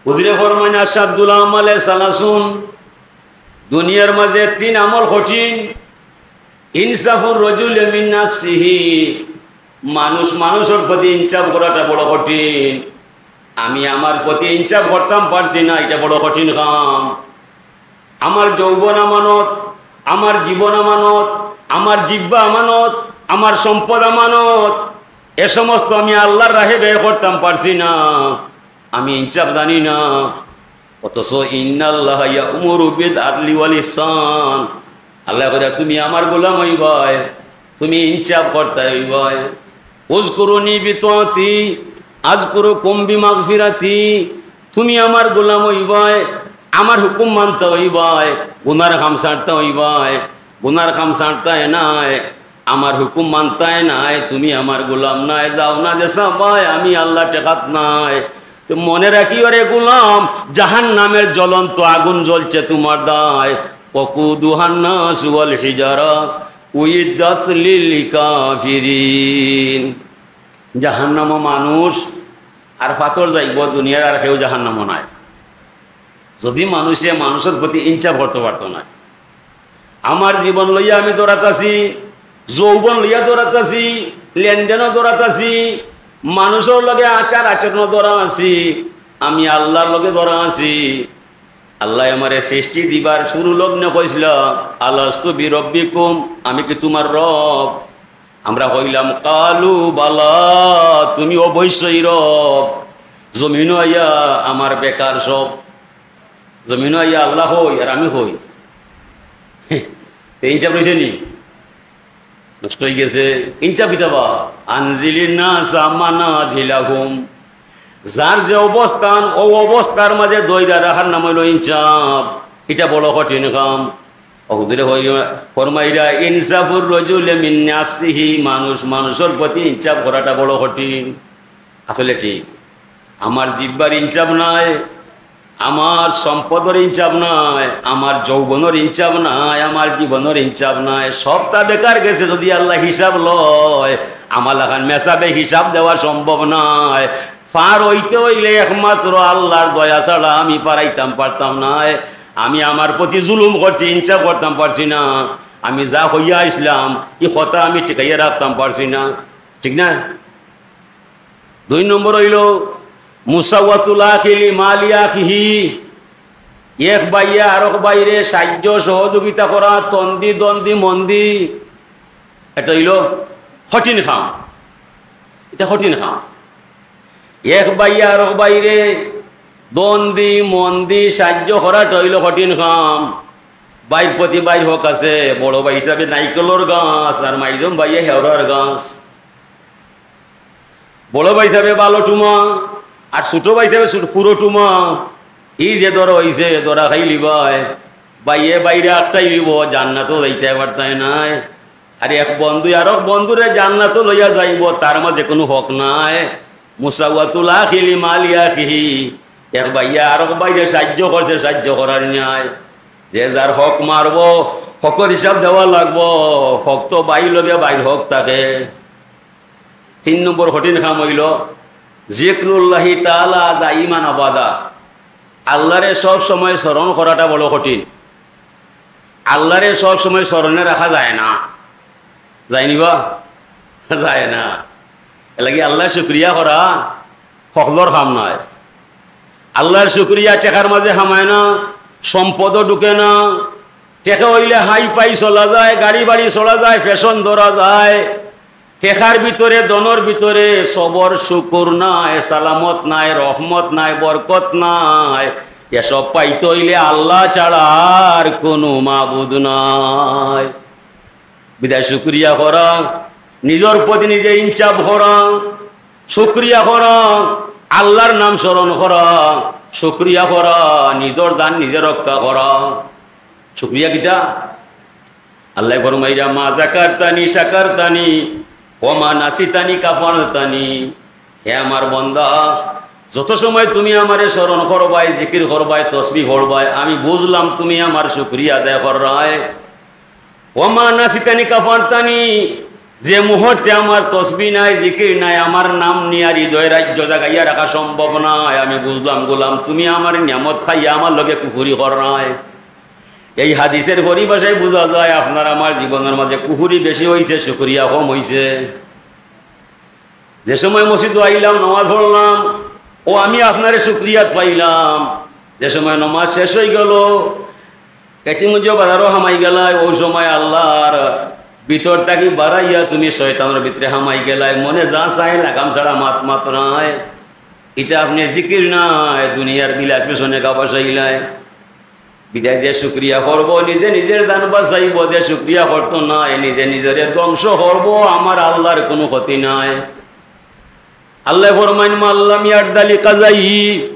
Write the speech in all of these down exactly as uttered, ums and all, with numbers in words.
হুজুরে ফরমাইন, "আশাদ্দুল আমালে সালাসুন।" দুনিয়ার মাঝে তিন আমল কঠিন। ইনসাফুর রজুলে মিন নাফসিহি, মানুষ মানুষর প্রতি ইনসাফ করাটা বড় কঠিন। আমি আমার প্রতি ইনসাফ করতাম পারছি না, এটা বড় কঠিন কাম। আমার যৌবন আমানত, আমার জীবন আমানত, আমার জিব্বা আমানত, আমার সম্পদ আমানত, এ সমস্ত আমি আল্লাহর রাহে ব্যয় করতাম পারছি না। আমি ইনসাফ জানি না। অথচ ইন্নাল্লাহা ইয়া'মুরু বিল আদলি ওয়াল ইহসান, আল্লায় কইরা, "তুমি আমার গোলাম অইবায়, তুমি ইনসাফ করতায় অইবায়।" "উযকুরুনি বিতাআতি আযকুরুকুম বিমাগফিরাতি।" তুমি আমার গোলাম অইবায়, আমার হুকুম মানতা অইবায়, গুনার কাম ছাড়তা অইবায়, গুনার কাম ছাড়তায় নায়, আমার হুকুম মানতায় নায়, তুমি আমার গোলাম নায়, যাও না যে সবাই, আমি আল্লাহ ঠেকাত নায়। তো মনে রাখিও রে গোলাম, জাহান্নামের জ্বলন্ত আগুন জ্বলছে তোমার দায়। ওয়াকুদুহান নাসু ওয়াল হিজারা, উইদ্দাত লিল কাফিরিন। জাহান্নামো মানুষ আর পাথর যাইবো, দুনিয়ার আর কেউ জাহান্নামো নাই। যদি মানুষে মানুষর প্রতি ইনসাফ করতে পারতো না, আমার জীবন লইয়া আমি দৌড়াত আছি, যৌবন লইয়া দৌড়াত আছি, লেনদেনও দৌড়াত আছি, মানুষর লগে আচার আচরণও দৌড়া আছি, আমি আল্লাহর লগে দৌড়া আছি। আল্লায় আমারে সৃষ্টি দিবার শুরু লগ্নে কইছিলা, "আলাস্তু বিরব্বিকুম, আমি কি তোমার রব?" আমরা কইলাম, "কালু বালা, তুমি অবশ্যই রব।" জমিনো আইয়া আমার বেকার সব, জমিনো আইয়া আল্লাহ কই আর আমি কই, তে ইনসাফ রইছে নি? নষ্ট অই গেছে। ইনসাফ কিতা বা? আনজিলিন নাসা মানাজিলাহুম। যার যে অবস্থান, অউ অবস্থার মাঝে ধইরা রাখার নাম অইলো ইনসাফ। ইটা বড় কঠিন কাম। হুজুরে ফরমাইরা, "ইনসাফুর রজুলে মিন নাফসিহি", মানুষ মানুষর প্রতি ইনসাফ করাটা বড় কঠিন। আসলে ঠিক, আমার জিব্বার ইনসাফ নাই, আমার সম্পদর ইনসাফ নাই, আমার যৌবনর ইনসাফ নাই, আমার জীবনর ইনসাফ নাই, সবটা বেকার গেছে। যদি আল্লায় হিসাব লয়, আমার লাখান মেসাবে হিসাব দেওয়া সম্ভব নায়। পার অইতে অইলে একমাত্র আল্লাহর দয়া ছাড়া আমি পারাইতাম পারতাম নায়। আমি আমার প্রতি জুলুম করছি, ইনসাফ করতাম পারছি না। আমি যা কইয়া আইছলাম, ই কথা আমি টিকাইয়া রাখতাম পারছি না, ঠিক না? দুই নম্বর অইলো মুসাওয়াতুল আখি লি মালি আখিহি, এক ভাইয়ে আরক ভাইরে সাহায্য সহযোগিতা করা, তন্দি দন্দি মন্দি, এটা অইলো কঠিন কাম, এটা কঠিন কাম। এক ভাইয়ে আরক ভাইরে দন্দি মন্দি সাহায্য করাটা অইলো কঠিন কাম। ভাইর প্রতি ভাইর হক আছে, বড় ভাই হিসাবে নাইকলর গাছ আর মাইজম ভাইয়ে হেওরার গাছ। বড় ভাই হিসাবে ভালো টুমা, আর ছোট ভাই হিসাবে ছোট পুরো টুমা। ই যে ধরা অইছে, ধরা খাইলিবায়, ভাইয়ে ভাইরে আটকাই লিবো, জান্নাতো যাইতায় পারতায় নায়। আর এক বন্ধু আরক বন্ধুরে জান্নাতো লইয়া যাইবো, তার মাঝে কুনু হক নাই। মুসাওয়াতুল আখি লি মালি আখিহি, এক ভাইয়ে আরক ভাইরে সাহায্য করছে, সাহায্য করার ন্যায়। যে যার হক মারবো, হকর হিসাব দেওয়া লাগবো। হক তো ভাইর লগে ভাইর হক থাকে। তিন নম্বর কঠিন কাম অইলো জিকরুল্লাহি তাআলা দাইমান আবাদা। আল্লাহরে সব সময় স্মরণ করাটা বড় কঠিন। আল্লাহরে সব সময় স্মরণে রাখা যায় না, যায়নি বা? যায় না। এরলাগি আল্লাহর শুকরিয়া করা হকলর কাম নায়। আল্লাহর শুকরিয়া টেকার মাঝে হামায় না, সম্পদও ঢুকে না। টেকা অইলে হাই ফাই চলা যায়, গাড়ি বাড়ি চলা যায়, ফ্যাশন ধরা যায়। টেকার ভিতরে, ধনর ভিতরে সবর শুকুর নাই, সালামত নাই, রহমত নাই, বরকত নাই। এসব পাইতে অইলে আল্লাহ ছাড়া আর কুনু মাবুদ নাই। বিদায় শুকরিয়া করা, নিজর প্রতি নিজে ইনসাফ করা, শুকরিয়া করা, আল্লাহর নাম স্মরণ করা, শুকরিয়া করা, নিজর জান নিজে রক্ষা করা। শুকরিয়া কিতা? আল্লায় ফরমাইরা, "মা যাকারতানি শাকারতানি, ওয়া মা নাসিতানি কাফারতানি।" হে আমার বন্দা, যত সময় তুমি আমারে স্মরণ করবায়, জিকির করবায়, তসবিহ পড়বায়, আমি বুঝলাম তুমি আমার শুকরিয়া আদায় কররায়। "ওয়া মা নাসিতানি কাফারতানি", যে মুহূর্তে আমার তসবি নাই, জিকির নাই, আমার নাম নিয়া হৃদয় রাজ্য জাগাইয়া রাখা সম্ভব নায়, আমি বুঝলাম, গোলাম, তুমি আমার নিয়ামত খাইয়া আমার লগে কুফুরি কররায়। এই হাদিসের পরিভাষায় বুঝা যায়, আপনার আমার জীবনের মাঝে কুফুরি বেশি অইছে, শুকরিয়া কম অইছে। যে সময় মসজিদো আইলাম, নামাজ পড়লাম, ও আমি আপনারে শুকরিয়াত পাইলাম। যে সময় নামাজ শেষ অইগেলো, এতিমগঞ্জ বাজারো হামাই গেলায়, অউ সময় আল্লার ভিতর থাকি বারাইয়া তুমি শয়তানর ভিতরে হামাই গেলায়, মনে যা চায় লাগাম ছাড়া মাত মাতরায়। ইটা আপনে জিকির নায়, দুনিয়ার বিলাস বেসনে গা ভাসাইলায়। বিদায় যে শুকরিয়া করবো, নিজে নিজের জান বাচাইবো, যে শুকরিয়া করতো নায়, নিজে নিজরে ধ্বংস করবো, আমার আল্লার কুনু ক্ষতি নাই। আল্লায় ফরমাইন, "মান লাম ইয়ারদা লিকাজাইহি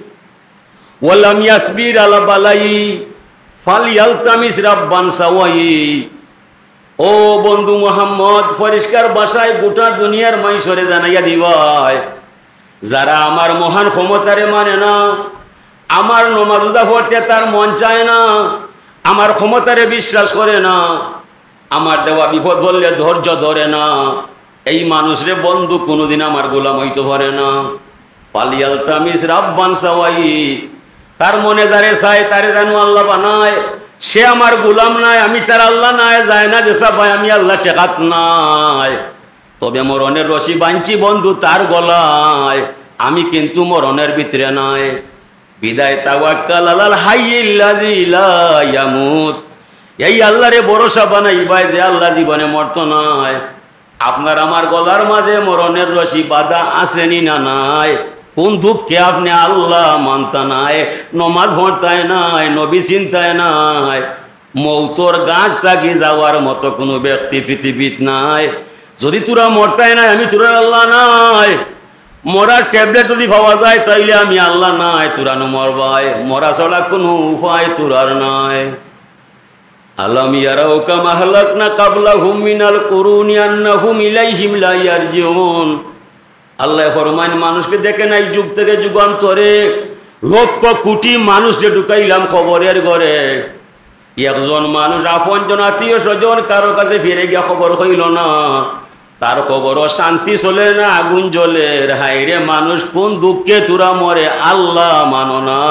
ওয়া লাম ইয়াসবির আলা বালাইহি ফালইয়ালতামিস রাব্বান সাওয়াইহি।" ও বন্ধু মুহাম্মদ, পরিষ্কার ভাষায় গোটা দুনিয়ার মানষরে জানাইয়া দিবায়, যারা আমার মহান ক্ষমতারে মানে না, আমার নমাজ রোজা পড়তে তার মন চায় না, আমার ক্ষমতারে বিশ্বাস করে না, আমার দেওয়া বিপদ পড়লে ধৈর্য ধরে না, এই মানুষরে বন্ধু কুনুদিন আমার গোলাম অইতো পারে না। ফালইয়ালতামিস রাব্বান সাওয়াইহি, তার মনে যারে চায় তারে জানু আল্লা বানায়, সে আমার গোলাম নায়, আমি তার আল্লা নায়, যায় না যে সব ভাই আমি আল্লা ঠেকাত নায়। তবে মরণের রশি বানছি বন্ধু তার গলায়, আমি কিন্তু মরণের ভিতরে নায়। বিদায় তাওয়াক্কাল আলাল হাইয়িল্লাযী লা ইয়ামুত। এই আল্লারে ভরসা বানাইবায় যে আল্লা জীবনে মরতো নায়। আপনার আমার গলার মাঝে মরণের রশি বাধা আছে নি না নাই? কোন দুঃখে আপনে আল্লা মানতা নায়, নমাজ পড়তায় নায়, নবী চিনতায় নায়? মৌতর গাঁট থাকি যাওয়ার মতো কুনু ব্যক্তি পৃথিবীত নাই। যদি তুরা মরতায় নায়, আমি তুরার আল্লা নায়। মরার ট্যাবলেট যদি পাওয়া যায়, তাইলে আমি আল্লা নায়, তুরা নু মরবায়। মরা ছাড়া কুনু উপায় তুরার নায়। আলাম ইয়ারাউ কাম আহলাকনা ক্বাবলাহুম মিনাল কুরুনি আন্নাহুম ইলাইহিম লা ইয়ারজিউন। আল্লায় ফরমাইন, মানুষকে দেখে নাই যুগ থেকে যুগান্তরে লক্ষ কোটি মানুষরে ঢুকাইলাম কবরের ঘরে। একজন মানুষ আপনজন, আত্মীয় স্বজন, কারো কাছে ফিরে গিয়া খবর কইলো না। তার কবরো শান্তি চলের না, আগুন জ্বলের। হায়রে মানুষ, কোন দুঃখে তুরা মরে আল্লা মানো না?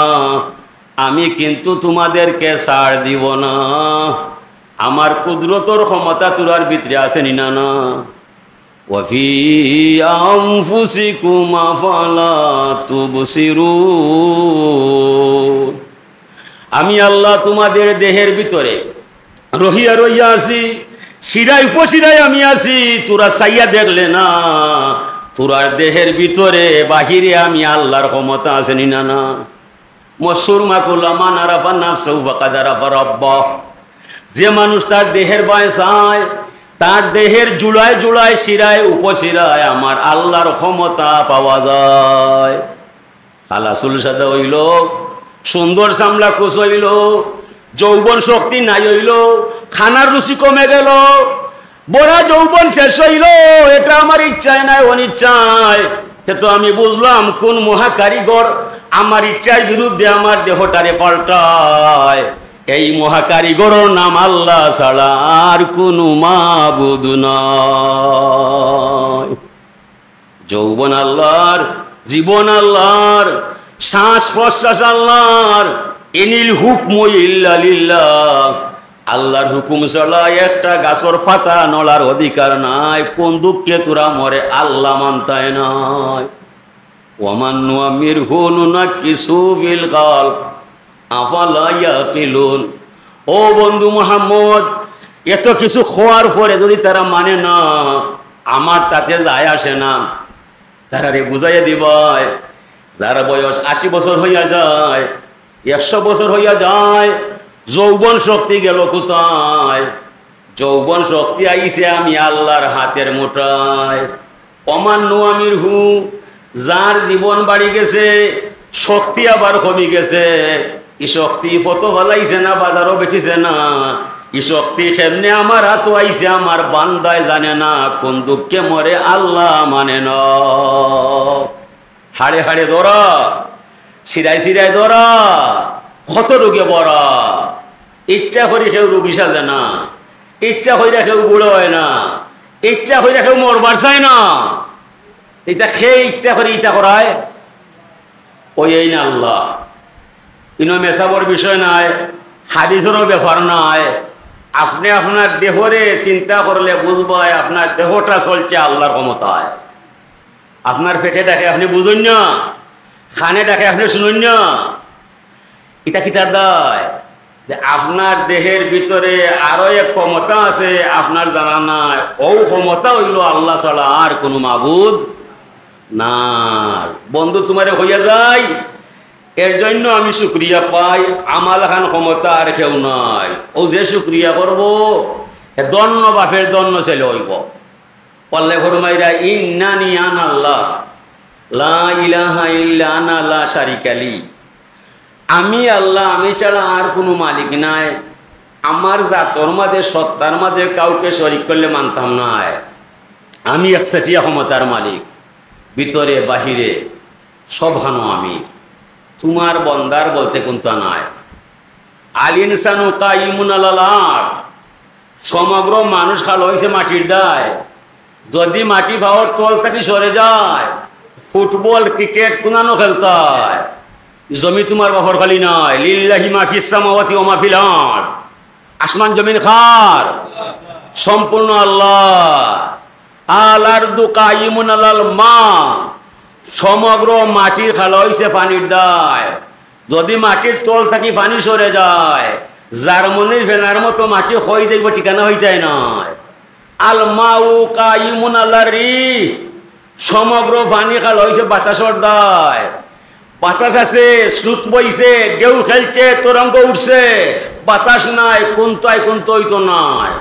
আমি কিন্তু তোমাদেরকে ছাড় দিব না। আমার কুদরতর ক্ষমতা তুরার ভিতরে আছে নি না না? ওয়া ফি আনফুসিকুম আফালা তুবসিরুন। আমি আল্লা তোমাদের দেহের ভিতরে রহিয়া রহিয়া আছি, শিরায় উপশিরায় আমি আছি, তুরা চাইয়া দেখলে না। তুরার দেহের ভিতরে বাহিরে আমি আল্লার ক্ষমতা আছে নি না না? মশহুর মাকুলা, "মান আরাফা নাফসাহু ফাকাদ আরাফা রাব্বাহ।" যে মানুষ তার দেহের বায় চায়, তার দেহের জুড়ায় জুড়ায়, শিরায় উপশিরায় আমার আল্লার ক্ষমতা পাওয়া যায়। কালা চুল সাদা অইলো, সুন্দর চামড়া কুচ অইলো, যৌবন শক্তি নাই অইলো, খানার রুচি কমে গেলো, ভরা যৌবন শেষ অইলো, এটা আমার ইচ্ছায় নায়, অনিচ্ছায়। তে তো আমি বুঝলাম কোন মহাকারিগর আমার ইচ্ছার বিরুদ্ধে আমার দেহটারে পাল্টায়। এই মহাকারিগরর নাম আল্লা ছাড়া আর কুনু মাবুদ নাই। যৌবন আল্লার, জীবন আল্লার, শ্বাস প্রশ্বাস আল্লার। ইনিল হুকমু ইল্লা লিল্লাহ। আল্লার হুকুম ছাড়া একটা গাছর পাতা নড়ার অধিকার নাই। কোন দুঃখে তুরা মরে আল্লা মানতায় নায়? ওয়ামান নুআমিরহু নুনাক্কিসহু ফিল খালক। আফালা ইয়াকিলুন। ও বন্ধু মুহাম্মদ, এত কিছু হওয়ার পরে যদি তারা মানে না, আমার তাতে যায় আসে না। তারারে বুঝাইয়া দিবায়, যার বয়স আশি বছর হইয়া যায়, একশো বছর হইয়া যায়, যৌবন শক্তি গেল কোথায়? যৌবন শক্তি আইছে আমি আল্লার হাতের মুঠায়। ওমান নুআমিরহু, যার জীবন বাড়ি গেছে, শক্তি আবার কমি গেছে, ই শক্তি ফতো ফালাইছে না বাজারো বেচিছে না, ই শক্তি কেমনে আমার হাতো আইছে আমার বান্দায় জানে না, কোন দুঃখে মরে আল্লা মানে না। হাড়ে হাড়ে ধরা, শিরায় শিরায় ধরা, ক্ষত রোগে ভরা। ইচ্ছা করি কেউ রোগী সাজে না, ইচ্ছা কইরা কেউ বুড়া অয় না, ইচ্ছা করিয়া কেউ মরবার চায় না। ইতা কে ইচ্ছা করি ইতা করায়? অউ এইন আল্লাহ। ইনো মেসাবর বিষয় নায়, হাদিসরও ব্যাপার নায়। আপনে আপনার দেহরে চিন্তা করলে বুঝবায়, আপনার দেহটা চলছে আল্লাহর ক্ষমতায়। আপনার পেটে ডাকে আপনে বুঝইন না, কানে ডাকে আপনে শুনইন না। ইতা কিতার দায়? যে আপনার দেহের ভিতরে আরো এক ক্ষমতা আছে, আপনার জানা নাই। অউ ক্ষমতা অইলো আল্লাহ ছাড়া আর কুনু মাবুদ নাই। বন্ধু, তুমারে কইয়া যাই, এর জন্য আমি শুকরিয়া পাই, আমার লাখান ক্ষমতা আর কেউ নাই। অউ যে শুকরিয়া করবো, হে ধন্য বাপের ধন্য ছেলে অইবো। আল্লায় ফরমাইরা, "ইন্নানি আনাল্লাহ, লা ইলাহা ইল্লা আনা লা শারিকা লি।" আমি আল্লাহ, আমি ছাড়া আর কুনু মালিক নাই। আমার জাতর মাঝে, সত্তার মাঝে কাউকে শরিক করলে মানতাম নায়। আমি একচেটিয়া ক্ষমতার মালিক, ভিতরে বাহিরে সবখানো আমি। তুমার বন্দার বলতে কুন্তা নাই। আল ইনসানু কাইমুন আলাল আরদ, সমগ্র মানুষ খালো অইছে মাটির দায়। যদি মাটি পাওর তল থাকি সরে যায়, ফুটবল, ক্রিকেট কুনানো খেলতায়। জমি তুমার বাপর খালি নায়। লিল্লাহি মা ফিস সামাওয়াতি ওয়া মা ফিল আরদ। আসমান জমিন কার? সম্পূর্ণ আল্লাহ। আল আরদু কাইমুন আলাল মা, সমগ্র মাটি খালো অইছে পানির দায়। যদি মাটির তল থাকি পানি সরে যায়, জার্মানির ফেনার মতো মাটি কই দেখবো, ঠিকানা অইতায় নায়। আল মাউ কাইমুন আলার রিহ, সমগ্র পানি খালো অইছে বাতাসর দায়। বাতাস আছে, স্রোত বইছে, ঢেউ খেলছে, তরঙ্গ উঠছে, বাতাস নাই, কুন্তায় কুন্তা অইতো নায়।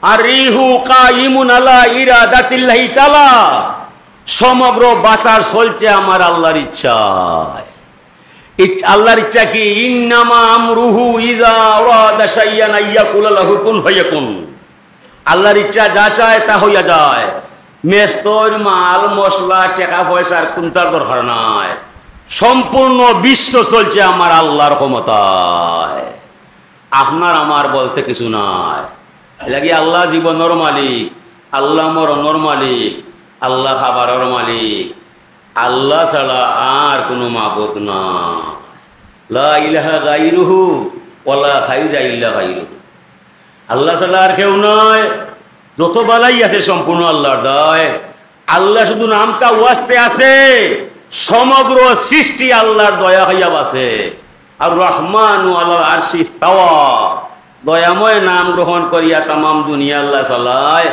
আর রিহু কাইমুন আলা ইরাদাতিল্লাহি তাআলা, সমগ্র বাতাস চলছে আমার আল্লাহর ইচ্ছায়। ইচ্ছ-, আল্লাহর ইচ্ছা কি? ইন্নামা আমরুহু ইজা আরাদা শাইয়ান আইয়াকুলা লাহু কুন ফায়াকুন। আল্লাহর ইচ্ছা যা চায় তা হইয়া যায়। মেস্তর মাল, মশলা, টেকা পয়সার কুন্তার দরকার নাই। সম্পূর্ণ বিশ্ব চলছে আমার আল্লাহর ক্ষমতায়। আপনার আমার বলতে কিছু নাই। এর লাগি আল্লাহ জীবনর মালিক, আল্লাহ মরণর মালিক, আল্লাহ খাবারর মালিক। আল্লাহ ছাড়া আর কুনু মাবুদ নাই। লা ইলাহা গাইরুহু ওয়ালা খাইরা ইল্লা গাইরুহু। আল্লাহ ছাড়া আর কেউ নাই। যত বালাই আছে সম্পূর্ণ আল্লাহর দায়। আল্লাহ শুধু নামটা ওয়াস্তে আছে, সমগ্র সৃষ্টি আল্লাহর দয়া হইয়া বাঁচে। আর রহমানু আলাল আরশি ইস্তাওয়া, দয়াময় নাম গ্রহণ করিয়া তামাম দুনিয়া আল্লাহ চালায়।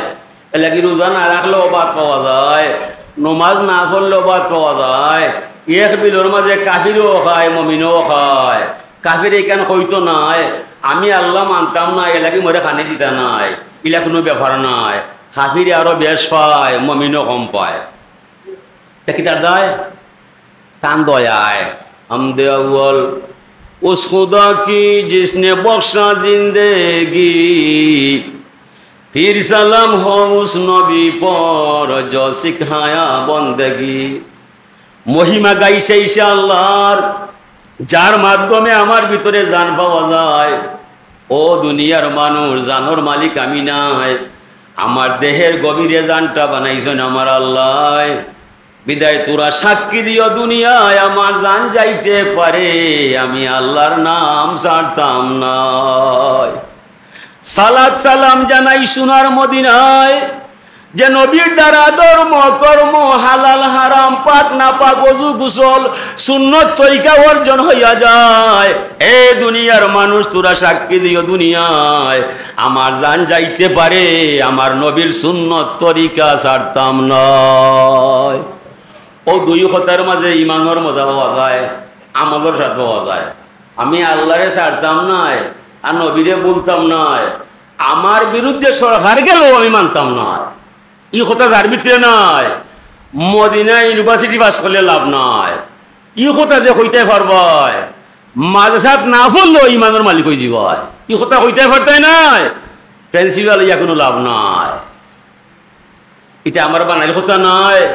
এর লাগি রোজা না রাখলেও ভাত পাওয়া যায়, নমাজ না পড়লেও ভাত পাওয়া যায়। এক বিলর মাঝে কাফিরও খায়, মমিনও খায়। কাফিরে ইখান কইতো নায়, "আমি আল্লাহ মানতাম না, এর লাগি মোরে খানি দিতা নায়।" ইলা কুনু ব্যাপার নায়। কাফিরে আরো বেশ পায়, মমিনও কম পায়। তে কিতার দায়? তান দয়ায়। হামদে আউয়াল উস খুদা কি জিসনে বখশা জিন্দেগি, ফির সালাম হো উস নবী পর জো সিখায়া বন্দেগি। মহিমা গাই সেই সে আল্লাহর, যার মাধ্যমে আমার ভিতরে জান পাওয়া যায়। ও দুনিয়ার মানুষ, জানর মালিক আমি নায়, আমার দেহের গভীরে জানটা বানাইছইন আমার আল্লায়। বিদায় তোরা সাক্ষী দিও দুনিয়ায়, আমার জান যাইতে পারে, আমি আল্লাহর নাম ছাড়তাম নায়। সালাত সালাম জানাই সোনার মদিনায়, যে নবীর দ্বারা ধর্ম কর্ম, হালাল হারাম, পাক না পাক, অজু গোসল, সুন্নত তরিকা অর্জন হইয়া যায়। এ দুনিয়ার মানুষ, তোরা সাক্ষী দিও দুনিয়ায়, আমার জান যাইতে পারে, আমার নবীর সুন্নত তরিকা ছাড়তাম নায়। অউ দুই কথার মাঝে ইমানর মজা পাওয়া যায়, আমলর স্বাদ পাওয়া যায়। আমি আল্লাহরে ছাড়তাম নায়, আর নবীরে ভুলতাম নায়, আমার বিরুদ্ধে সরকার গেলেও আমি মানতাম নায়। ই কথা যার ভিতরে নাই, মদিনা ইউনিভার্সিটি পাস করলে লাভ নাই। ই কথা যে কইতায় পারবায়, মাদ্রাসাত না পড়লেও ইমানর মালিক অইযিবায়, ই কথা কইতায় পারতায় নায়, প্রিন্সিপাল অইয়া কুনু লাভ নাই। ইটা আমার বানাইল কথা নায়।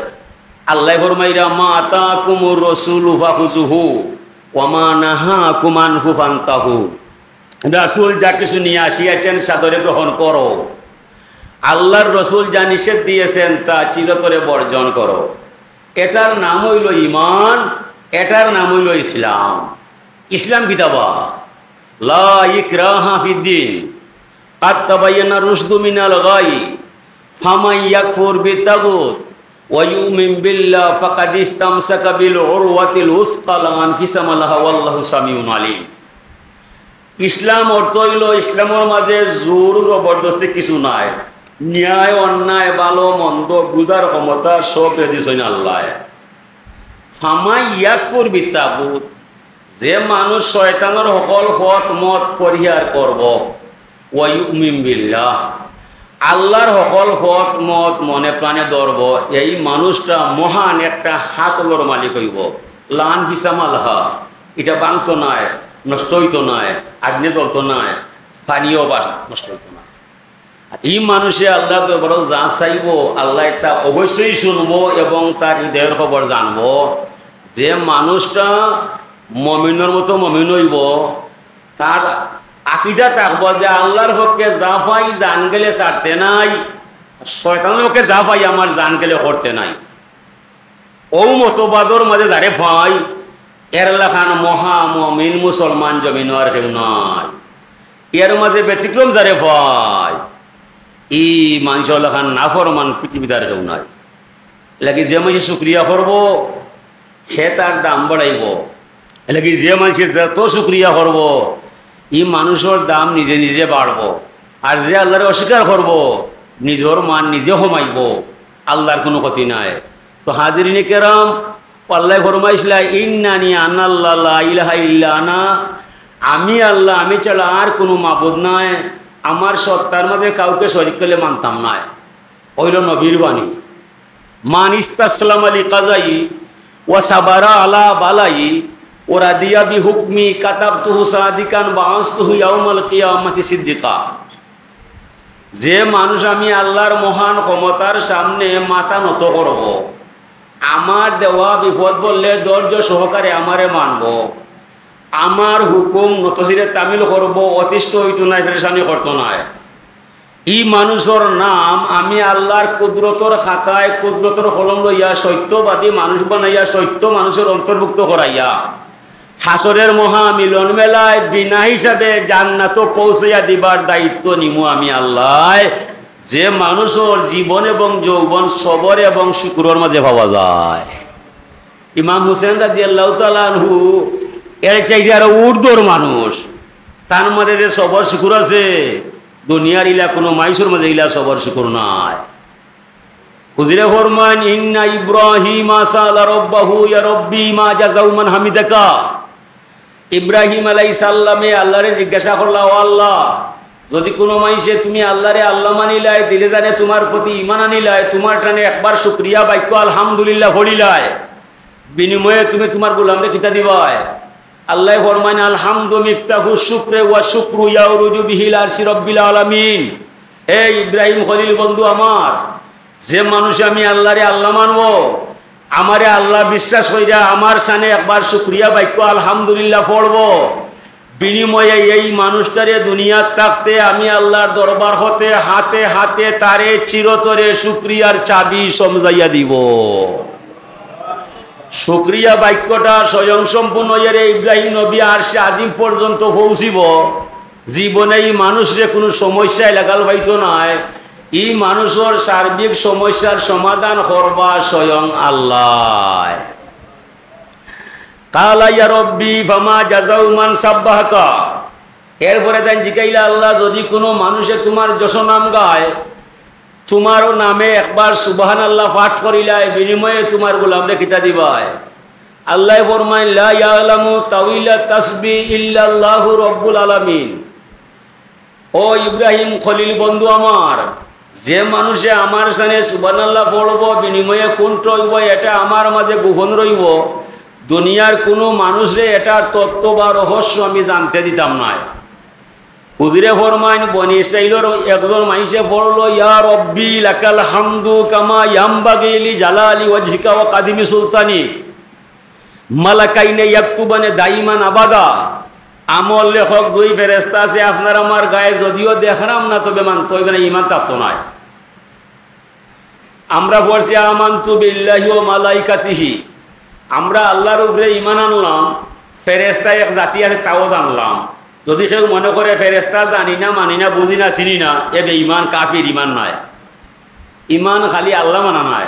আল্লায় ফরমাইরা, "মা আতাকুমুর রাসূলু ফাখুযুহু ওয়া মা নাহাকুম আনহু ফান্তাহু।" রাসূল যা কিছু নিয়া আসিয়াছেন, সাদরে গ্রহণ করো। আল্লাহর রসুল যা নিষেধ দিয়েছেন তা চিরতরে বর্জন করো। এটার নাম অইলো ইমান, এটার নাম অইলো ইসলাম। ইসলাম কিতা বা? লা ইকরাহা ফিদ্দিন, কাদ তাবায়্যানা রুশদু মিনাল গাই, ফামান ইয়াকফুর বিত্তাগুত ওয়া ইউমিন বিল্লাহ ফাকাদ ইস্তামসাকা বিল উরওয়াতিল উসকা লা ইনফিসামা লাহা ওয়াল্লাহু সামিউন আলিম। ইসলাম অর্থ অইলো, ইসলামর মাঝে জোর জবরদস্তি কিছু নাই, ন্যায় অন্যায় ভালো মন্দ বুঝার ক্ষমতা সব দিছইন আল্লায়। ফামান ইয়াকফুর বিত্তাগুত, যে মানুষ শয়তানর হকল পথ মত পরিহার করব, ওয়া ইউমিন বিল্লাহ, আল্লাহর হকল পথ মত মনে প্রাণে ধরব, এই মানুষটা মহান একটা হাতলর মালিক অইব। লা ইনফিসামা লাহা, ইটা ভাঙতো নায়, নষ্ট অইতো নায়, আগ্নে জ্বলতো নায়, পানিও বাস নষ্ট অইতো নায়। আর ই মানুষে আল্লাহর দরবারো যা চাইবো, আল্লায় তা অবশ্যই শুনবো এবং তার হৃদয়র খবর জানবো। যে মানুষটা মমিনর মতো মমিন অইবো, তার আকিদা থাকবো যে আল্লাহর পক্ষে যা পাই জান গেলে ছাড়তে নাই, শয়তানর পক্ষে যা পাই আমার জান গেলে করতে নাই। অউ মতবাদর মাঝে যারে পাই, এর লাখান মহা মমিন মুসলমান জমিনো আর কেউ নাই। এর মাঝে ব্যতিক্রম যারে পাই, ই মানষর লাখান নাফরমান পৃথিবীত আর কেউ নাই। এরলাগি যে মানষে শুকরিয়া করবো, হে তার দাম বাড়াইবো। এরলাগি যে মানষে যত শুকরিয়া করবো, ই মানুষর দাম নিজে নিজে বাড়বো। আর যে আল্লাহরে অস্বীকার করবো, নিজর মান নিজে কমাইবো। আল্লাহর কুনু ক্ষতি নাই। তো হাজিরিনে কেরাম, আল্লায় ফরমাইছলা, "ইন্নানি আনাল্লাহ লা ইলাহা ইল্লা আনা", আমি আল্লাহ, আমি ছাড়া আর কুনু মাবুদ নাই, আমার সত্তার মাঝে কাউকে শরিক করলে মানতাম নায়। অইলো নবীর বাণী। মান ইস্তাসলামা লি কাযাই ওয়া সাবারা আলা বালাই ওয়া রাদিয়া বি হুকমি কাতাবতুহু সাদিকান বাআসতুহু ইয়াউমাল কিয়ামাতি সিদ্দিকা। যে মানুষ আমি আল্লাহর মহান ক্ষমতার সামনে মাথা নত করব, আমার দেওয়া বিপদ পড়লে ধৈর্য সহকারে আমারে মানব, আমার হুকুম নতশিরে তামিল করব, অতিষ্ঠ অইতো নায়, পেরেশানি করতো নায়। ই মানুষর নাম আমি আল্লাহর কুদরতর খাতায় কুদরতর কলম লইয়া সত্যবাদী মানুষ বানাইয়া সত্য মানুষর অন্তর্ভুক্ত করাইয়া হাশরের মহা মিলন মেলায় বিনা হিসাবে জান্নাতো পৌঁছাইয়া দিবার দায়িত্ব নিমু আমি আল্লায়। যে মানুষর জীবন এবং যৌবন সবর এবং শুকুরর মাঝে পাওয়া যায়, ইমাম হুসেন রাদিয়াল্লাহু তাআলা আনহু এর চাইতে আরো ঊর্ধ্বর মানুষ। তার মাঝে যে সবর শুকুর আছে, দুনিয়ার ইলা কুনু মাইষর মাঝে ইলা সবর শুকুর নাই। হুজুরে ফরমান, "ইন্না ইব্রাহিমা সাআলা রাব্বাহু ইয়া রাব্বি মা জাযাউ মান হামিদাকা।" ইব্রাহিম আলাইহিস সালামে আল্লাহরে জিজ্ঞাসা করলা, "ও আল্লাহ, যদি কুনু মাইষে তুমি আল্লাহরে আল্লাহ মানিলায়, দিলে জানে তুমার প্রতি ঈমান আনিলায়, তুমার টানে একবার শুকরিয়া বাক্য আলহামদুলিল্লাহ পড়িলায়, বিনিময়ে তুমি তুমার গোলামরে কিতা দিবায়?" আল্লায় ফরমাইন, "আলহামদু মিফতাহু শুকরে ওয়া শুকরু ইয়াউরুজু বিহিল আরশি রব্বিল আলামিন।" হে ইব্রাহিম খলিল বন্ধু আমার, যে মানুষে আমি আল্লাহরে আল্লাহ মানবো, আমারে আল্লাহ বিশ্বাস কইরা আমার শানে একবার শুকরিয়া বাক্য আলহামদুলিল্লাহ পড়বো, বিনিময়ে এই মানুষটারে দুনিয়াত থাকতে আমি আল্লাহর দরবার হতে হাতে হাতে তারে চিরতরে শুকরিয়ার চাবি সমজাইয়া দিব। শুকরিয়া বাক্যটা স্বয়ং সম্পূর্ণ অইয়ারে ইব্রাহিম নবী আরশে আজিম পর্যন্ত পৌঁছিব। জীবনে ই মানুষরে কুনু সমস্যায় লাগাল পাইতো নায়। ই মানুষর সার্বিক সমস্যার সমাধান করবা স্বয়ং আল্লাহ। কালা ইয়া রব্বি ফামা জাযাউ মান সাব্বাহাকা। এরপরে তাইন জিকাইলা, "আল্লাহ, যদি কুনু মানুষে তুমার যশোনাম গায়, তুমার নামে একবার সুবহানাল্লাহ পাঠ করিলায়, বিনিময়ে তুমার গোলামরে কিতা দিবায়?" আল্লায় ফরমাইন, "লা ইয়ালামু তাউইলা তাসবি ইল্লাল্লাহু রব্বুল আলামিন।" ও ইব্রাহিম খলিল বন্ধু আমার, যে মানুষে আমার শানে সুবহানাল্লাহ পড়বো, বিনিময়ে কুনটা অইবো, এটা আমার মাঝে গোপন রইবো। দুনিয়ার কুনু মানুষরে এটার তত্ত্ব বা রহস্য আমি জানতে দিতাম নায়। হুজুরে ফরমাইন, বনি ইসরাইলর একজন মাইষে পড়লো, "ইয়া রব্বি লাকাল হামদু কামা ইয়ামবাগি লি জালালি ওয়াজহিকা ওয়া কাদিমি সুলতানি।" মালাকাইনে ইয়াকতুবানে দাইমান আবাদা। আমল লেখক দুই ফেরেশতা আছে, আপনার আমার গায়ে যদিও দেখরাম না, তবে মানতে অইবো না, ঈমান থাকতো নায়। আমরা পড়ছি আমানতু বিল্লাহি ওয়া মালাইকাতিহি, আমরা আল্লাহর উপরে ইমান আনলাম, ফেরেশতা এক জাতি আছে তাও জানলাম। যদি কেউ মনে করে ফেরেশতা জানি না, মানি না, বুঝি না, চিনি না, এ বেঈমান, কাফির, ইমান নাই। ইমান খালি আল্লাহ মানা নায়,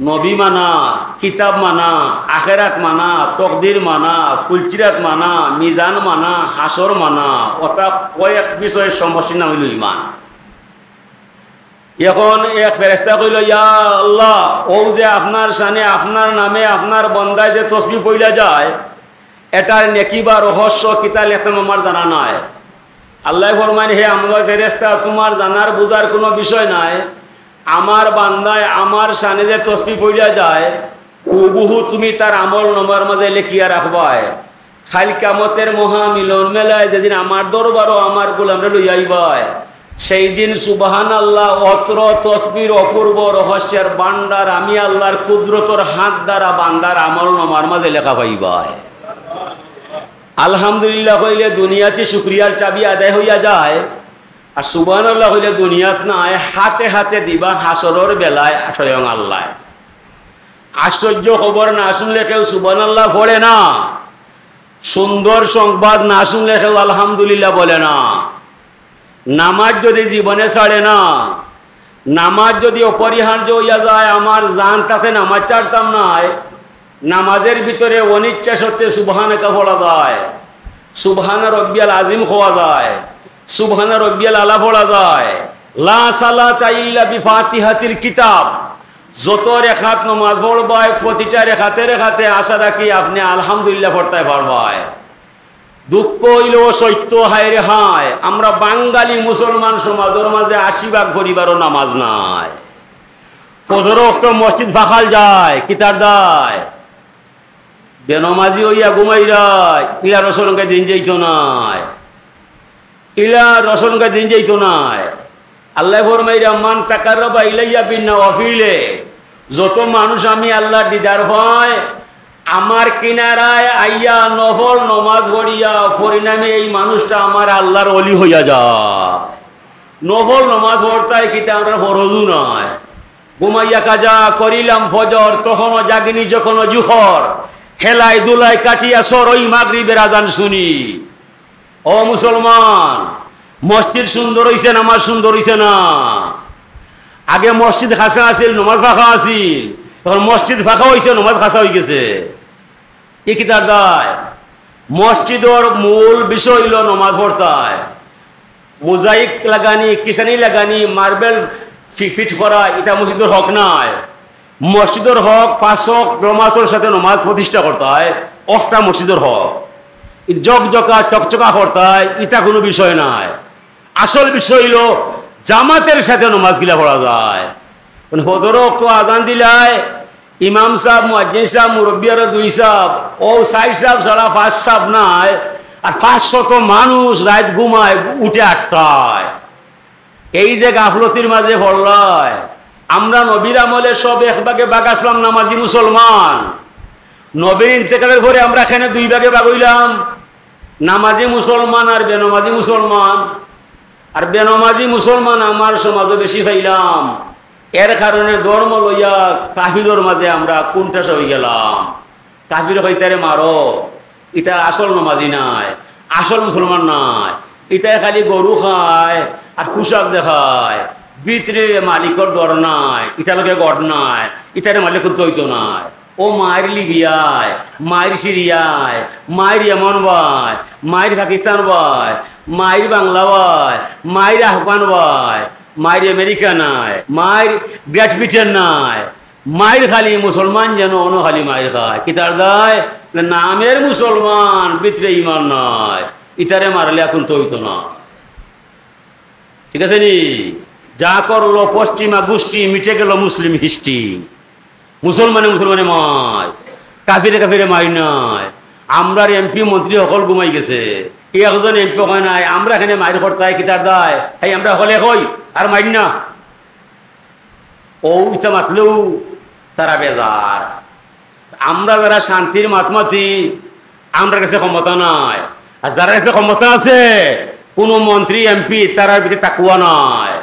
নবী মানা, কিতাব মানা, আখেরাত মানা, তকদির মানা, ফুলসিরাত মানা, মিজান মানা, হাশর মানা, অর্থাৎ কয়েক বিষয়ে সমষ্টির নাম অইল ইমান। এখন এক ফেরেশতা কইল, "ইয়া আল্লাহ, ও যে আপনার শানে, আপনার নামে, আপনার বন্দায় যে তসবি পইলা যায়, এটার নেকি বা রহস্য কিতা লেখতাম আমার জানা নাই।" আল্লাহ ফরমাইন, "হে আমার ফেরেশতা, তোমার জানার বুঝার কোনো বিষয় নাই। আমার বান্দায় আমার শানে যে তসবি পইলা যায়, হুবহু তুমি তার আমল নামার মাঝে লেখিয়া রাখবায়। কাইল কিয়ামতের মহামিলন মেলায় যেদিন আমার দরবারও আমার গোলামরে লইয়া আইবায়, সেই দিন সুবহানাল্লাহ অত্র তসবির অপূর্ব রহস্যের ভান্ডার আমি আল্লাহর কুদরতর হাত দ্বারা বান্দার আমল নামার মাঝে লেখা পাইবায়।" আলহামদুলিল্লাহ কইলে দুনিয়াতে শুকরিয়ার চাবি আদায় হইয়া যায়, আর সুবহানাল্লাহ কইলে দুনিয়াত নায়, হাতে হাতে দিবা হাশরর বেলায় স্বয়ং আল্লাহ। আশ্চর্য খবর, না শুনলে কেউ সুবহানাল্লাহ পড়ে না। সুন্দর সংবাদ না শুনলে কেউ আলহামদুলিল্লাহ বলে না। নামাজ যদি জীবনে ছাড়ে না, নামাজ যদি অপরিহার্য হইয়া যায়, আমার জান তাতে নামাজ ছাড়তাম নায়। নামাজের ভিতরে অনিচ্ছা সত্ত্বে সুবহানাকা পড়া যায়, সুবহানা রব্বিয়াল আজিম কওয়া যায়, সুবহানা রব্বিয়াল আলা পড়া যায়। লা সালাতা ইল্লা বিফাতিহাতিল কিতাব। যত রেখাত নামাজ পড়বায়, প্রতিটা রেখাতে রেখাতে আশা রাখি আপনি আলহামদুলিল্লাহ পড়তায় পারবায়। দুঃখ অইল সত্য, হায় রে হায়, আমরা বাঙালি মুসলমান সমাজর মাঝে আশি ভাগ পরিবারও নামাজ নাই। ফজর অক্ত মসজিদ ফাঁকাল যায়, কিতার দায়? বেনমাজি অইয়া ঘুমাইরায়, ইলা রসুলকে দিন যাইতো নায়, ইলা রসুলকে দিন যাইতো নায়। আল্লাহ ফরমাইরা, "মান তাকাররাবা ইলাইয়া বিন নওয়াফিলে।" যত মানুষ আমি আল্লাহর দিদার পায়, আমার কিনারায় আইয়া নফল নমাজ পড়িয়া, পরিণামে এই মানুষটা আমার আল্লাহর অলি হইয়া যায়। নফল নমাজ পড়তায় কিতা আমরা ফরজও নাই। ঘুমাইয়া কাজা করিলাম ফজর, তখনও জাগিনি যখনও জুহর। হেলায় দুলায় কাটিয়া সরই মাগরিবের আজান শুনি। ও মুসলমান, মসজিদ সুন্দর হইছে, নামাজ সুন্দর হইছে না? আগে মসজিদ খাসা আছিল, নামাজ ফাঁকা আছিল, এখন মসজিদ ফাঁকা হইছে, নামাজ খাসা হই গেছে। ই কিতার দায়? মসজিদর মূল বিষয় হইল নামাজ পড়তায়। মোজাইক লাগানি, কিসানি লাগানি, মার্বেল ফি-, ফিট করা, ইটা মসজিদর হক নায়। মসজিদর হক পাঁচ ওয়াক্ত জমাতর সাথে নামাজ প্রতিষ্ঠা করতায়, অখটা মসজিদর হক। ই জকজকা চকচকা করতায়, ইটা কোনো বিষয় নায়। আসল বিষয় হইল জামাতের সাথে নামাজ কিলা পড়া যায়। মানে ফজর অক্ত আজান দিলায়, ইমাম সাহেব, মুয়াজ্জিন সাহেব, মুরব্বী আরো দুই সাহেব, ও চাইর সাহেব ছাড়া পাঁচ সাহেব নাই, আর পাঁচশত মানুষ রাইত ঘুমায়, উঠে আটটায়। এই যে গাফলতির মাঝে পড়লায়, আমরা নবীর আমলে সব এক ভাগে ভাগ আসলাম নামাজি মুসলমান। নবীর ইন্তেকালের পরে আমরা এখানে দুই ভাগে ভাগ হইলাম, নামাজি মুসলমান আর বেনমাজি মুসলমান। আর বেনমাজি মুসলমান আমার সমাজে বেশি পাইলাম, এর কারণে ধর্ম লইয়া কাফিরর মাঝে আমরা কুণ্ঠাসা হয়ে গেলাম। কাফির কইতারে মারো, ইটা আসল নমাজি নায়, আসল মুসলমান নায়। ইটায় খালি গরু খায় আর পোশাক দেখায়, ভিতরে মালিকর ডর নাই, ইটার লগে গড নাই, ইটারে মালিক করতে হইতো নায়। ও মাইর লিবিয়ায়, মাইর সিরিয়ায়, মাইর ইয়েমন বায়, মাইর পাকিস্তান বায়, মাইর বাংলা বায়, মাইর আফগান বায়, মাইর আমেরিকা নায়, মাইর গ্রেট ব্রিটেন নায়, মাইর খালি মুসলমান যেন অনো খালি মাইর খায়। কিতার দায়? নামের মুসলমান, ভিতরে ইমান নাই। ইতারে মারলে এখন তো হইতো না। ঠিক আছে নি? যা করলো পশ্চিমা গোষ্ঠী, মিটে গেল মুসলিম হিস্ট্রি। মুসলমানে মুসলমানে মায়, কাফিরে কাফিরে মায় নাই। আমরার এমপি মন্ত্রী সকল ঘুমাই গেছে। এই একজন এমপি হয় নাই, আমরা এখানে মাইর করতায় কিতার দায়? এই আমরা হলে কই আর মাইর না। ও ইতা মাতলেও তারা বেজার। আমরা যারা শান্তির মাত মাতি, আমরার কাছে ক্ষমতা নাই। আর যারার কাছে ক্ষমতা আছে, কোনো মন্ত্রী, এমপি, তারার ভিতরে তাকুয়া নাই।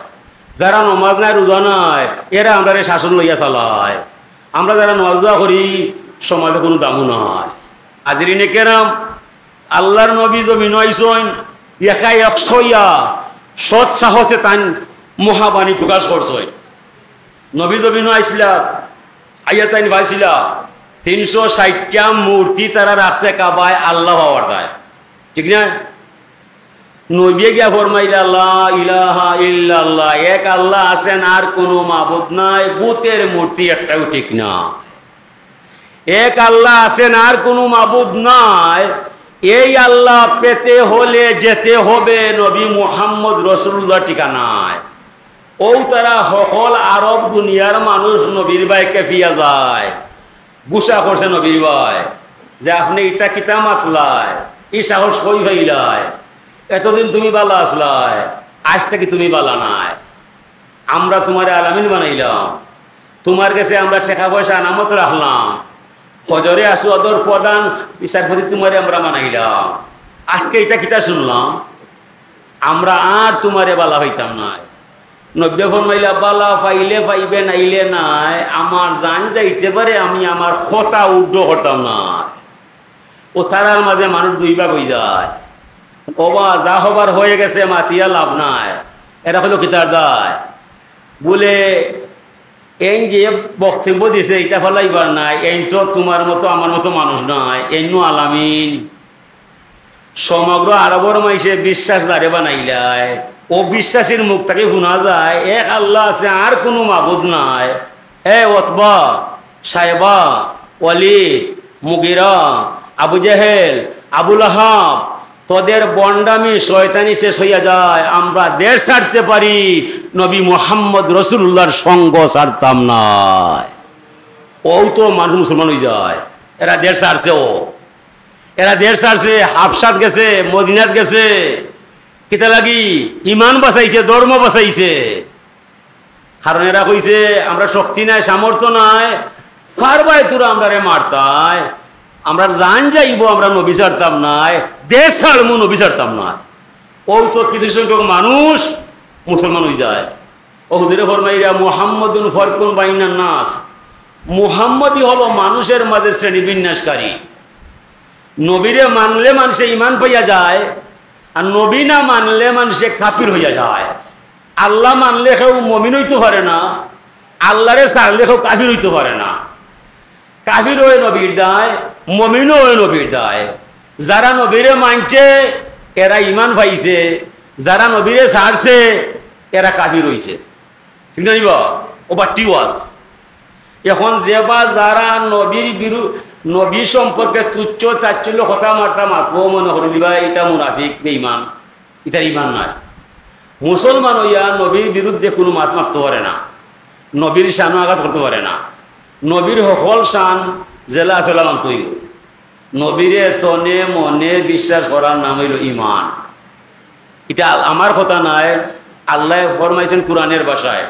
যারা নমাজ নাই, রোজা নাই, এরা আমরারে শাসন লইয়া চালায়। আমরা যারা নমাজ রোজা করি, সমাজে কুনু দামও নাই। হাজিরিনে কেরাম, আল্লার নবী জমিনো আইছইন, একা একশো ইয়া সৎ সাহসে তাইন মহাবাণী প্রকাশ করছইন। নবী জমিনো আইছলা, আইয়া তাইন পাইছিলা, তিনশো ষাইটটা মূর্তি তারা রাখছে কাবায় আল্লা পাওয়ার দায়, ঠিক না? নবীয়ে গিয়া ফরমাইলা, "লা ইলাহা ইল্লাল্লাহ, এক আল্লা আছেন, আর কুনু মাবুদ নাই, বুতের মূর্তি একটাও ঠিক না।" এক আল্লা আছেন, আর কুনু মাবুদ নাই। এই আল্লা পেতে হলে যেতে হবে নবী মুহাম্মদ রসুলুল্লাহর ঠিকানায়। অউ তারা হকল আরব দুনিয়ার মানুষ নবীর বায় খেপিয়া যায়, গুসা করছে নবীর বায় যে, "আপনে ইতা কিতা মাতলায়, ই সাহস কই পাইলায়? এতদিন তুমি বালা আছলায়, আইজ থাকি তুমি বালা নায়।" আমরা তুমারে আলামিন বানাইলাম, তুমার গেছে আমরা টেকা পয়সা আমানত রাখলাম, হজরে আসওয়াদর প্রধান বিচারপতি তুমারে আমরা বানাইলাম। আজকে ইতা কিতা শুনলাম? আমরা আর তুমারে বালা পাইতাম নায়। নবীয়ে ফরমাইলা, "বালা পাইলে পাইবে, নাইলে নাই, আমার জান যাইতে পারে, আমি আমার কথা উড্ড করতাম না।" অউ তারার মাঝে মানুষ দুই ভাগ অইযায়। ওবা, যা হবার হয়ে গেছে, মাতিয়া লাভ নাই। এরা কইলো কিতার দায়? বুলে, এইন যে বক্তব্য দিছে, ইটা ফালাইবার নায়। এইন তো তুমার মতো আমার মতো মানুষ নায়, এইন নু আলামিন। সমগ্র আরবর মাইনষে বিশ্বাস যারে বানাইলায়, অবিশ্বাসীর মুখ থাকি হুনা যায়, "এক আল্লা আছে, আর কুনু মাবুদ নাই।" এ উতবা, শায়বা, ওয়ালিদ, মুগিরা, আবু জেহেল, আবু লাহাব, তোদের ভন্ডামি শয়তানি শেষ হইয়া যায়। আমরা দেশ ছাড়তে পারি, নবী মুহাম্মদ রসুলুল্লাহর সঙ্গ ছাড়তাম নায়। অউ তো মানুষ মুসলমান অইযায়। এরা দেশ ছাড়ছে, অউ এরা দেশ ছাড়ছে, হাবশাত গেছে, মদিনাত গেছে। কিতা লাগি? ইমান বাচাইছে, ধর্ম বাচাইছে। কারণ এরা কইছে, "আমরা শক্তি নাই, সামর্থ্য নাই, পারবায় তোরা আমরারে মারতায়, আমরার জান যাইবো, আমরা নবী ছাড়তাম নায়, দেশ ছাড়মু, নবী ছাড়তাম নায়।" অউ তো কিছু সংখ্যক মানুষ মুসলমান অইযায়। অউ হুজুরে ফরমাইরা, "মুহাম্মাদুন ফারকুন বাইনান নাস।" মুহাম্মদই হলো মানুষের মাঝে শ্রেণী বিন্যাসকারী। নবীরে মানলে মানষে ইমান পাইয়া যায়, আর নবী না মানলে মানষে কাফির হইয়া যায়। আল্লা মানলে কেউ মমিন অইতো পারে না, আল্লারে ছাড়লে কেউ কাফির অইতো পারে না। কাফির অয় নবীর দায়, মমিনও অয় নবীর দায়। যারা নবীরে মানছে, এরা ইমান পাইছে, যারা নবীরে ছাড়ছে, এরা কাফির অইছে। ঠিক না নি বা? অউ বাট্টি ওয়াজ। এখন যে বা যারা নবীর বিরু-, নবী সম্পর্কে তুচ্ছ তাচ্ছিল্য কথা মারতা মাতবো, মনে করিলিবা ইটা মুনাফিক, বেঈমান, ইটার ইমান নাই। মুসলমান অইয়া নবীর বিরুদ্ধে কুনু মাত মাততো পারে না, নবীর শানো আঘাত করতো পারে না, নবীর হকল শান যেলা আছে অলা মানতো অইবো। নবীরে তনে মনে বিশ্বাস করার নাম অইলো ইমান। ইটা আল-, আমার কথা নায়, আল্লায় ফরমাইছইন কুরআনের ভাষায়,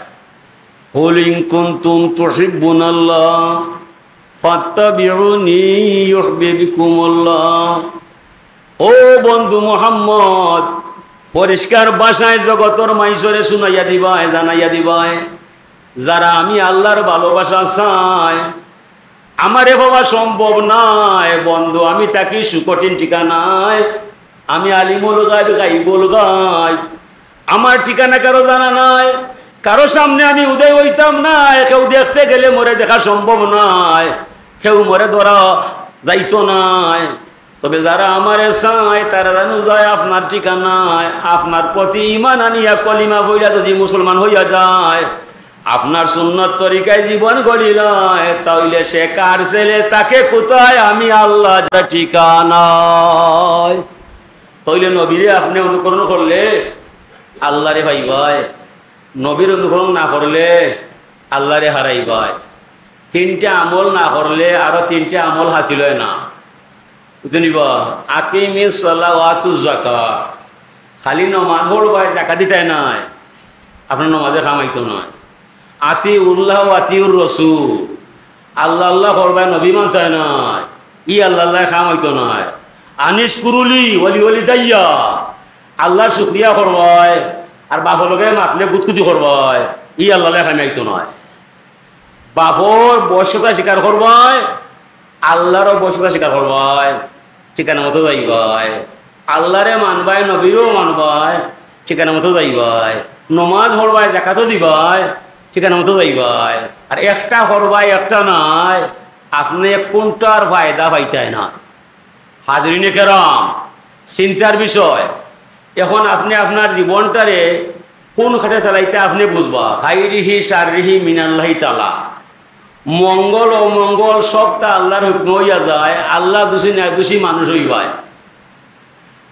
"কুল ইন কুনতুম তুহিব্বুনাল্লাহ ফাত্তাবিউনি ইউহবিবকুমুল্লাহ।" ও বন্ধু মুহাম্মদ, পরিষ্কার ভাষায় জগতর মাইনষরে শুনাইয়া দিবায়, জানাইয়া দিবায়, যারা আমি আল্লার ভালোবাসা চায়, আমারে পাওয়া সম্ভব নায় বন্ধু, আমি থাকি সুকঠিন ঠিকানায়, আমি আলিমুল গায়ব, গাইবুল গায়ব, আমার ঠিকানা কারো জানা নাই, কারো সামনে আমি উদয় অইতাম নায়, কেউ দেখতে গেলে মোরে দেখা সম্ভব নায়, কেউ মোরে ধরা যাইতো নায়। তবে যারা আমারে চায়, তারা যেন যায় আপনার ঠিকানায়, আপনার প্রতি ইমান আনিয়া কলিমা পড়িয়া যদি মুসলমান হইয়া যায়, আপনার সুন্নত তরিকায় জীবন গড়িলায়, তাইলে সে কার ছেলে, তাকে কোথায়, আমি আল্লাহ যার ঠিকানায়। তাইলে নবীরে আপনে অনুকরণ করলে আল্লারে পাইবায়, নবীর অনুকরণ না করলে আল্লারে হারাইবায়। তিনটা আমল না করলে আরো তিনটা আমল হাসিল অয় না। বুঝছইন নি বা? আকিমিস সালাহ ওয়া আতুজ যাকাত। খালি নমাজ পড়বায়, যাকাত দিতায় নায়, আপনার নমাজে কাম আইতো নায়। আতিউল্লাহ ওয়া আতিউর রসুল। আল্লাহ আল্লাহ করবায়, নবী মানতায় নায়, ই আল্লাহ আল্লাহ কাম আইতো নায়। আনিশকুরুলি ওয়ালি ওয়ালিদাইয়া। আল্লাহর শুকরিয়া করবায়, আর বাপর লগে মাতলে গুতগুতি করবায়, ই আল্লাহর লেখায় আইতো নায়। বাপর বশ্যতা স্বীকার করবায়, আল্লাহরও বশ্যতা স্বীকার করবায়, ঠিকানা মতো যাইবায়। আল্লাহরে মানবায়, নবীরেও মানবায়, ঠিকানা মতো যাইবায়। নমাজ পড়বায়, জাকাতও দিবায়, ঠিকানা মতো যাইবায়। আর একটা করবায়, একটা নায়, আপনে কোনটার ফায়দা পাইতায় না। হাজিরিনে কেরাম, চিন্তার বিষয়। এখন আপনে আপনার জীবনটারে কোন খাতে চালাইতা আপনে বুঝবা। খাইরিহি শাররিহি মিনাল্লাহি তাআলা। মঙ্গল অমঙ্গল সবতা আল্লাহর হুকুমে অইয়া যায়। আল্লাহ দুষী না দুষী মানুষ অইবায়।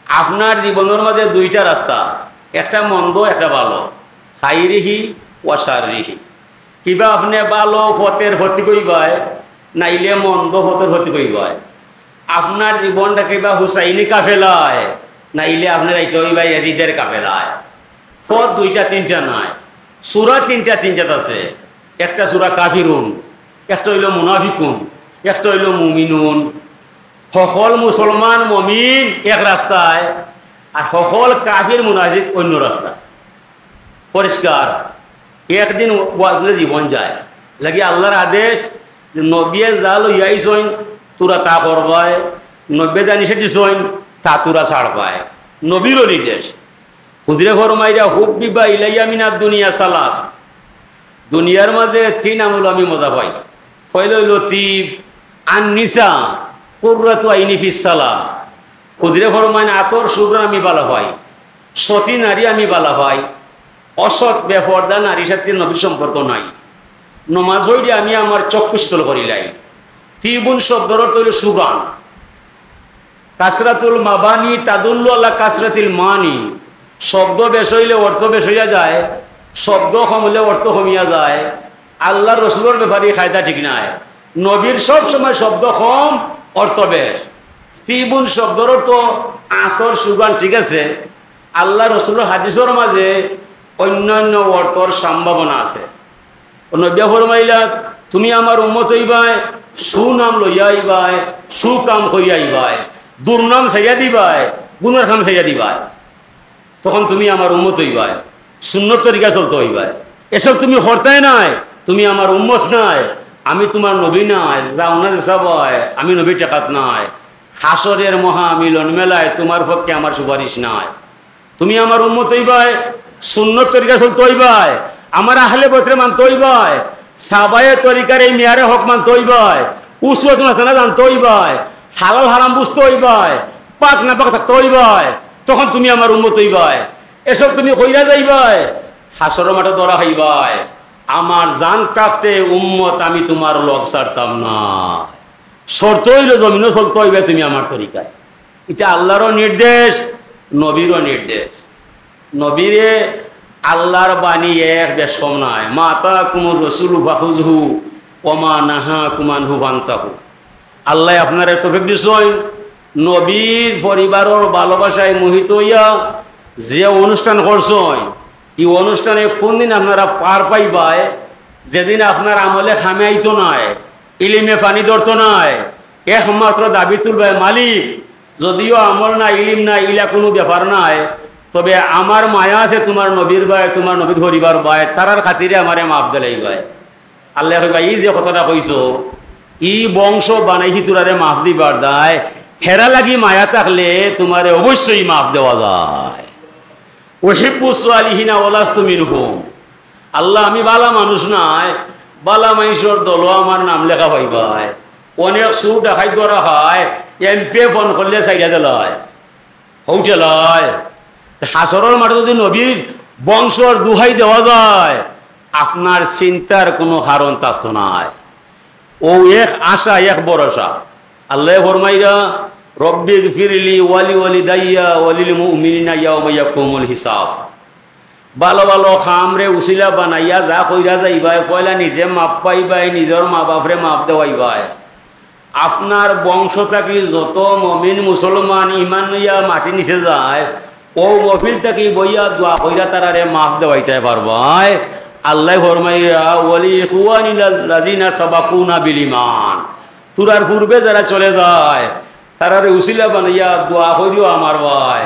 আপনার জীবনর মাঝে দুইটা রাস্তা, একটা মন্দ, একটা ভালো। খাইরিহি ওয়া শাররিহি। কিবা আপনে ভালো পথর পথিক অইবায়, নাইলে মন্দ পথর পথিক অইবায়। আপনার জীবনটা কিবা হুসাইনি কাফেলায়, নাইলে আপনে যাইতে অইবায় এজিদের কাফেলায়। পথ দুইটা তিনটা নায়, সূরা তিনটা তিন জাত আছে। একটা সূরা কাফিরুন, একটা অইলো মুনাফিকুন, একটা অইলো মুমিনুন। হকল মুসলমান মমিন এক রাস্তায়, আর হকল কাফির মুনাফিক অইন্য রাস্তায়। পরিষ্কার। একদিন ওয়াজলে জীবন যায়। লাগি আল্লাহর আদেশ যে নবিয়ে যা লইয়া আইছইন, তুরা তা করবায়, নবিয়ে যা নিষেধ দিছইন, তা তুরা ছাড়বায়। নবীরও নির্দেশ। হুজুরে ফরমাইরা, "হুব্বিবা ইলাইয়া মিনাদ দুনিয়া সালাস।" দুনিয়ার মাঝে তিন আমল আমি মজা পাই। পয়লা অইলো তিব, আন নিসা, কুররাতু আইনি ফিস সালাহ। হুজুরে ফরমাইন, আতর সুঘ্রাণ আমি ভালা পাই, সতী নারী আমি ভালা পাই, অসৎ বেপর্দা নারীর সাথে নবীর সম্পর্ক নাই। নমাজ পড়িয়া আমি আমার চক্ষু শীতল করিলাই। তিবুন শব্দর অর্থ অইলো সুঘ্রাণ। কাসরাতুল মাবানি তাদুল্লু আলা কাসরাতিল মানি। শব্দ বেশ অইলে অর্থ বেশ অইয়া যায়, শব্দ কম অইলে অর্থ কমিয়া যায়। আল্লাহর রসুলর ব্যাপারে ই কায়দা ঠিক নায়। নবীর সব সময় শব্দ কম, অর্থ বেশ। তিবুন শব্দর অর্থ আতর সুঘ্রাণ, ঠিক আছে। আল্লাহর রসুলর হাদিসর মাঝে অইন্য অইন্য অর্থর সম্ভাবনা আছে। নবিয়ে ফরমাইলা, "তুমি আমার উম্মত অইবায়, সুনাম লইয়া আইবায়, সুকাম করিয়া আইবায়, দুর্নাম ছাড়িয়া দিবায়, গুনার কাম ছাড়িয়া দিবায়। তখন তুমি আমার উম্মত অইবায়, সুন্নত তরিকা চলতে অইবায়। এসব তুমি করতায় নায়, তুমি আমার উম্মত নায়, আমি তুমার নবী নায়, যাও না যেছা বায়, আমি নবীর ঠেকাত নায়। হাশরের মহামিলন মেলায় তুমার পক্ষে আমার সুপারিশ নায়।" তুমি আমার উম্মত অইবায়, সুন্নত তরিকা চলতে অইবায়, আমার আহলে বয়তরে মানতে অইবায়, সাহাবায়ে তরিকার এই মেয়ারে হক মানতে অইবায়, উসওয়াতুন হাসানা জানতে অইবায়, হালাল হারাম বুঝতে অইবায়, পাক নাপাক থাকতে অইবায়, তখন তুমি আমার উম্মত অইবায়। এসব তুমি কইরা যাইবায়, হাশরর মাঠে ধরা খাইবায়। আমার জান থাকতে উম্মত আমি তুমার লগ ছাড়তাম না। শর্ত অইলো জমিনো চলতে অইবায় তুমি আমার তরিকায়। ইটা আল্লাহরও নির্দেশ, নবীরও নির্দেশ। নবীরে আল্লাহর বাণী এক বেশ কম নায়, "মা আতাকুমুর রাসূলু ফাখুযুহু ওয়া মা নাহাকুম আনহু ফান্তাহু।" আল্লায় আপনারে তৌফিক দিছইন, নবীর পরিবারর ভালোবাসায় মোহিত অইয়া যে অনুষ্ঠান করছইন, ই অনুষ্ঠানে কোন দিন আপনারা পার পাইবায়, যেদিন আপনার আমলে কামে আইতো নায়, ইলিমে পানি ধরতো নায়, একমাত্র দাবি তুলবায়, "মালিক, যদিও আমল নাই, ইলিম নাই, ইলা কুনু ব্যাপার নায়, তবে আমার মায়া আছে তুমার নবীর বায়, তুমার নবীর পরিবার বায়, তারার খাতিরে আমারে মাফ দিলাইবায়।" আল্লায় কইবা, "ই যে কথাটা কইছো, ই বংশ বানাইছি তুরারে মাফ দিবার দায়, হেরা লাগি মায়া থাকলে তুমারে অবশ্যই মাফ দেওয়া যায়।" উহিব্বুস সালিহিনা ওয়া লাস্তু মিনহুম। আল্লাহ, আমি বালা মানুষ নায়, বালা মানষর দলো আমার নাম লেখা পাইবায়। অনেক চুর ডাকাইত ধরা খায়, এমপিয়ে ফোন করলে ছাড়িয়া দিলায়, হোটেলায়। তে হাশরর মাঠে যদি নবীর বংশর দুহাই দেওয়া যায়, আপনার চিন্তার কুনু কারণ থাকতো নায়। অউ এক আশা, এক ভরসা। আল্লায় ফরমাইরা, "রব্বিগফিরলি ওয়ালি ওয়ালিদাইয়া ওয়ালিল মুমিনিনা ইয়াউমা ইয়াকুমুল হিসাব।" ভালা ভালা কামরে উছিলা বানাইয়া যা কইরা যাইবায়, পয়লা নিজে মাফ পাইবায়, নিজর মা-বাফরে মাফ দেওয়াইবায়। আপনার বংশ থাকি যত মমিন মুসলমান ইমান লইয়া মাটি নিচে যায়, অউ মহফিল থাকি বইয়া দোয়া কইরা তারারে মাফ দেওয়াইতায় পারবায়। আল্লায় ফরমাইরা, "ওয়ালি ইখওয়ানিল্লাযিনা সাবাকুনা বিল ঈমান।" তুরার পূর্বে যারা চলে যায়, তারারে উছিলা বানাইয়া দোয়া করিও আমার ভাই।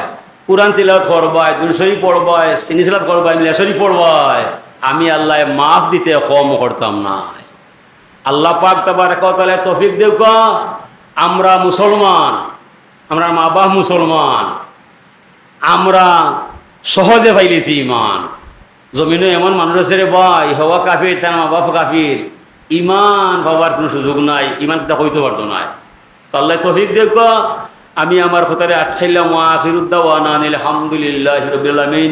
কোরআন তিলাওয়াত করবায়, দুরূদ শরীফ পড়বায়, সিন্নি সালাত করবায়, মিলাদ শরীফ পড়বায়, আমি আল্লায় মাফ দিতে কম করতাম নায়। আল্লাহ পাক তাবারাকা ওয়া তাআলায় তৌফিক দেউক্কা। আমরা মুসলমান, আমরার মা বাপ মুসলমান, আমরা সহজে পাইলিছি ইমান। জমিনো এমন মানুষ আছে রে ভাই, হওয়া কাফির, তার মা বাপ কাফির, ইমান পাওয়ার কুনু সুযোগ নাই, ইমান কিতা কইতো পারতো নায়। তো আল্লায় তৌফিক দেউক্কা, আমি আমার কথারে আটকাইলাম। ওয়া আখিরু দাওয়ানা আনিল হামদুলিল্লাহি রাব্বিল আলামিন।